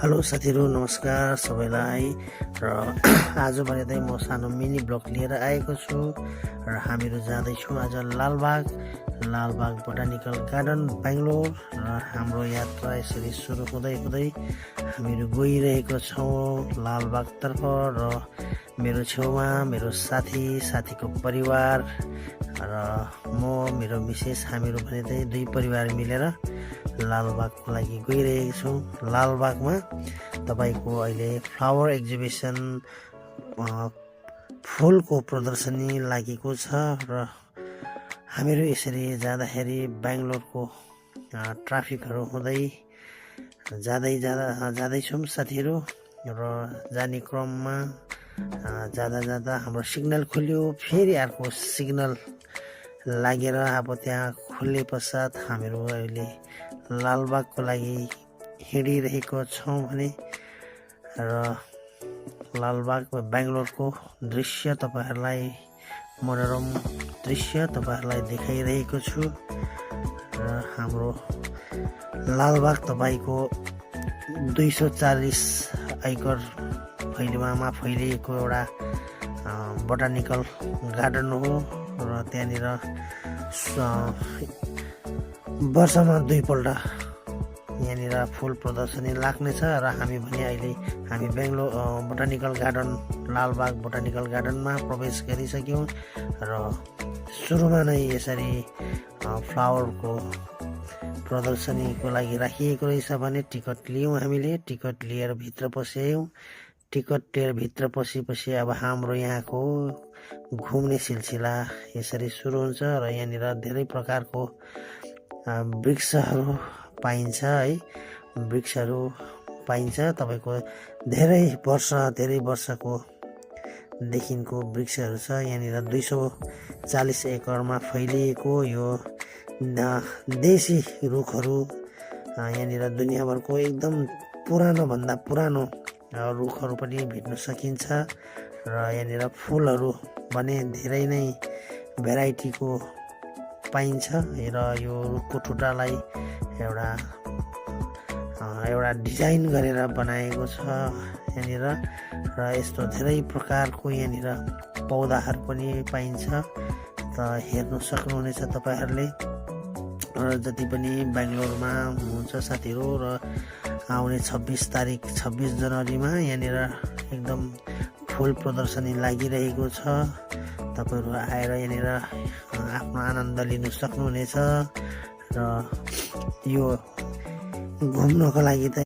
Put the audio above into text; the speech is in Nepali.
हेलो साथीहरू, नमस्कार सबैलाई। र आज भने चाहिँ म सानो मिनी ब्लग लिएर आएको छु र हामीहरू जाँदैछौँ आज लालबाग बोटानिकल गार्डन बेङ्गलोर। र हाम्रो यात्रा यसरी सुरु हुँदै हामीहरू गइरहेको छौँ लालबागतर्फ। र मेरो छेउमा मेरो साथीको परिवार र म मेरो मिसेस हामीहरू भने चाहिँ दुई परिवार मिलेर लालबागको लागि गइरहेको छौँ। लालबागमा तपाईको अहिले फ्लावर एक्जिबिसन फुलको प्रदर्शनी लागेको छ र हामीहरू यसरी जाँदाखेरि बेङ्गलोरको ट्राफिकहरू हुँदै जाँदैछौँ साथीहरू। र जाने क्रममा जाँदा हाम्रो सिग्नल खुल्यो, फेरि अर्को सिग्नल लागेर अब त्यहाँ खुल्ले पश्चात हामीहरू अहिले लालबागको लागि हिँडिरहेको छौँ भने। र लालबाग बेङ्गलोरको दृश्य तपाईँहरूलाई मनोरम दृश्य तपाईँहरूलाई देखाइरहेको छु। र हाम्रो लालबाग तपाईँको 240 एकड़ फैलिमामा फैलिएको एउटा बोटानिकल गार्डन हो। र त्यहाँनिर वर्षमा 2 पल्ट यहाँनिर फुल प्रदर्शनी लाग्नेछ। र हामी Bangalore botanical garden Lalbagh botanical गार्डनमा प्रवेश गरिसक्यौँ। र सुरुमा नै यसरी फ्लावरको प्रदर्शनीको लागि राखिएको रहेछ भने टिकट लियौँ। हामीले टिकट लिएर भित्र पस्यौँ। टिकट लिएर भित्र पसेपछि अब हाम्रो यहाँको घुम्ने सिलसिला यसरी सुरु हुन्छ। र यहाँनिर धेरै प्रकारको वृक्षहरू पाइन्छ है, वृक्षहरू पाइन्छ। तपाईँको धेरै वर्षको देखिको वृक्षहरू छ। यहाँनिर 240 एकरमा फैलिएको यो देशी रुखहरू यहाँनिर दुनियाँभरको एकदम पुरानोभन्दा पुरानो रुखहरू पनि भेट्न सकिन्छ। र यहाँनिर फुलहरू भने धेरै नै भेराइटीको पाइन्छ। र यो रुखको टुटालाई एउटा डिजाइन गरेर बनाएको छ यहाँनिर। र यस्तो धेरै प्रकारको यहाँनिर पौधाहरू पनि पाइन्छ, त हेर्नु सक्नुहुनेछ तपाईँहरूले। र जति पनि बेङ्गलोरमा हुनुहुन्छ साथीहरू र आउने 26 जनवरीमा यहाँनिर एकदम फुल प्रदर्शनी लागिरहेको छ। तपाईँहरू आएर यहाँनिर आफ्नो आनन्द लिनु सक्नुहुनेछ। र यो घुम्नको लागि त